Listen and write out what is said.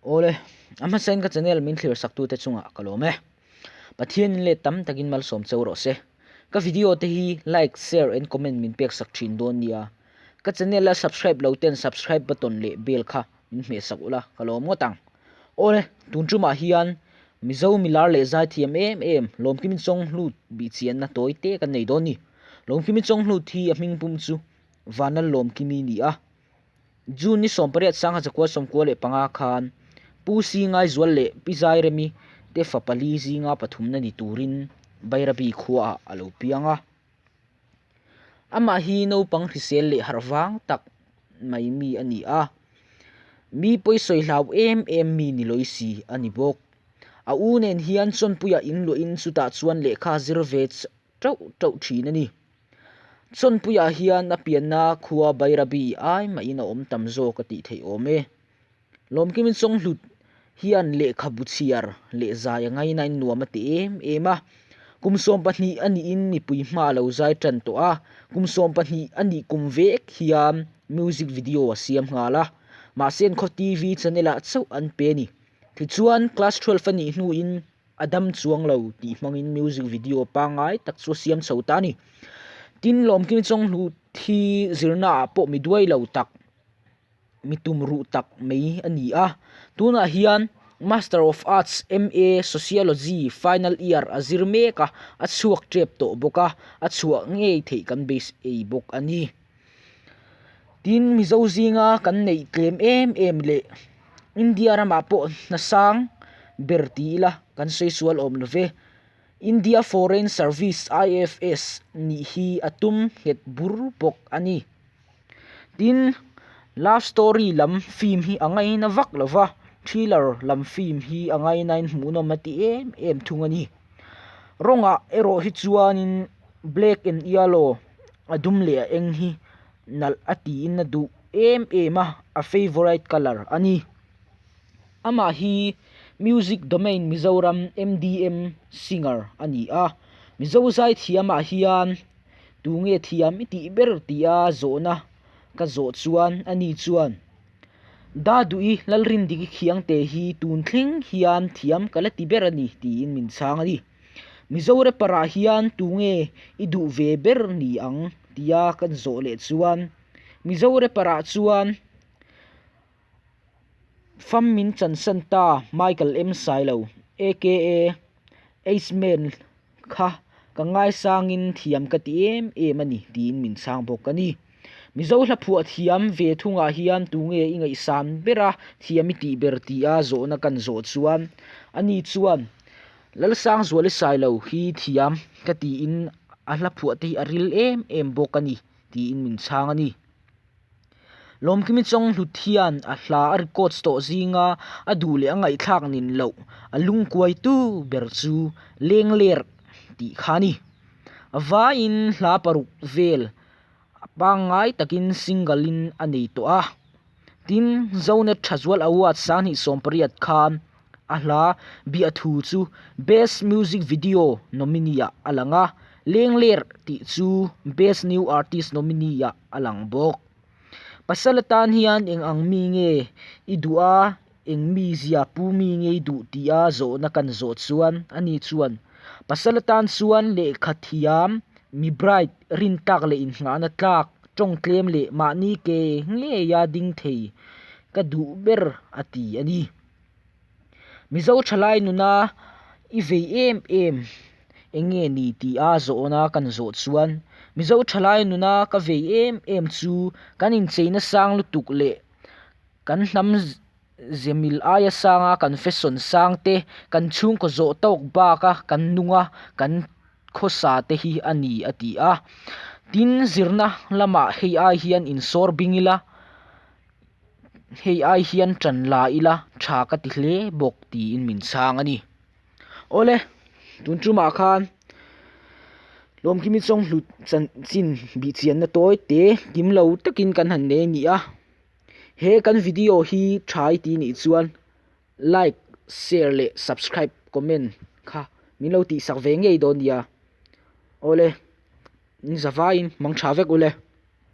Awle, a hmasain ka channel min thlir saktute chungah ka lawm e. Pathianin let tam takin malsawm cheu rawh se. Ka video te hi like, share and comment min pek sak thin dawn nia. Ka channel a subscribe lo ten subscribe button leh bell kha min hmeh sak ula ka lawm ngawt ang. Awle, tun tumah hian Mizo milar leh zaithiam em em Lawmkimi Chawnghlut bihchianna tawi te kan nei dawn ni. Lawmkimi Chawnghlut hi a hmingpum chu Vanlal Lawmkimi ni a. June ni 18 1995 khan Pu Si Ngaizual leh Pi Zairemi te fa pali zinga pathumna ni turin Bairabi khuaah a lo piang a. Amah hi naupang hrisel leh harh vang tak mai mi a ni a, mi pawisawi hlau em em mi ni lawi si a ni bawk. A u nen hian Chawnpuiah inluahin chutah chuan lehkha zir ve teuh teuh thin a ni. Chawnpuiah hian a pianna khua Bairabi ai mahin a awm tam zawk a tih theih awm e. Lawmkimi Chawnghlut hian lehkhabu chhiar leh zai a ngainain nuam a ti em em a. Kum 12 a nihin mipui hma a lo zai tan tawh a, kum 12 a nih kum vek hian music video a siam nghal a, mahse an khaw TV channel ah chauh an pe a ni. Tichuan class 12 a nih hnuin A dam chuang lo tih hmangin music video pangngai tak chu a siam chho ta a ni. Tin, Lawmkimi Chawnghlu thi zirnaah pawh mi duai lo tak, mi tum ruh tak mai a ni a. Tunah hian Master of Arts, MA, Sociology, final year a zir mek a, a chhuak tep tawh bawk a, a chhuah ngei theih kan base ei bawk a ni. Tin, Mizo zinga kan neih tlem em em leh India ramah pawh hna sang ber ti ila kan sawi sual awm lo ve. India Foreign Service, IFS, nih hi a tum nghet bur bawk a ni. Tin, love story lam film hi a ngaina vak lo va, thriller lam film hi a ngainain hmuhnawm a ti em em thung a ni. Rawngah erawh hi chuanin black and yellow a dum leh a eng hi nalh a tiin a duh em em a, a favourite colour a ni. Amah hi Music Domain Mizoram, MDM, singer a ni a, Mizo zaithiamah hian tunge thiam i tih ber tia zawhna ka zawh chuan ani chuan, Daduhi Lalrindiki Khiangte hi tun thleng hian thiam ka la ti ber a ni tiin min chhang a ni. Mizo rapper ah hian tunge i duh ve ber ni ang tia kan zawh leh chuan Mizo rapper ah chuan Fam min chansan ta Michael M Sailo aka Aceman kha ka ngaisangin thiam ka ti em em a ni tiin min chhang bawk a ni. Mizo hla phuah thiam ve thungah hian tunge i ngaihsan ber a thiam i tih ber tia zawhna kan zawh chuan ani chuan Lalsangzuali Sailo hi thiam ka tiin a hla phuah te hi a ril em em bawk a ni tiin min chhang a ni. Lawmkimi Chawnghlut hian a hla a records tawh zinga a duh leh a ngaihthlak nin loh a lungkuaitu ber chu Lengler tih kha a ni. A vaiin hla paruk vel a pangngai takin single in a nei tawh a. Tin, Zonet Thazual Award 2018 khan a hla Biahthu chu Best Music Video nominee ah a lang a, Lengler tih chu Best New Artist nominee ah a lang bawk. Pasal atan hian eng ang mi nge i duh a, eng mizia pu mi nge i duh tia zawhna kan zawh chuan ani chuan, Pasal atan chuan lehkha thiam, mi bright, rintlak leh innghahna tlak, tawng tlem leh mahni ke ngeia ding thei ka duh ber a ti a ni. Mizo thalai nuna i vei em em eng nge ni tia zawhna kan zawh chuan Mizo thalai nuna ka vei em em chu kan incheina sang lutuk leh kan hnam zemil aia sanga kan fashion sang te, kan chhungkaw zawh tawk baka kan nunga kan khawsa te hi a ni a ti a. Tin, zirna lamah hei ai hian insawr bing ila. Hei ai hian ṭan la ila ṭha ka ti hle bawk tiin min chhang a ni. Awle, tun ṭumah khan Lawmkimi Chawnghlut chanchin bihchianna tawi te kim lo takin kan han nei a ni a. He kan video hi ṭha i ti nih chuan like, share leh subscribe, comment kha min lo tihsak ve ngei dawn nia. Awle, ni zavaiin hmang ṭha vek ule.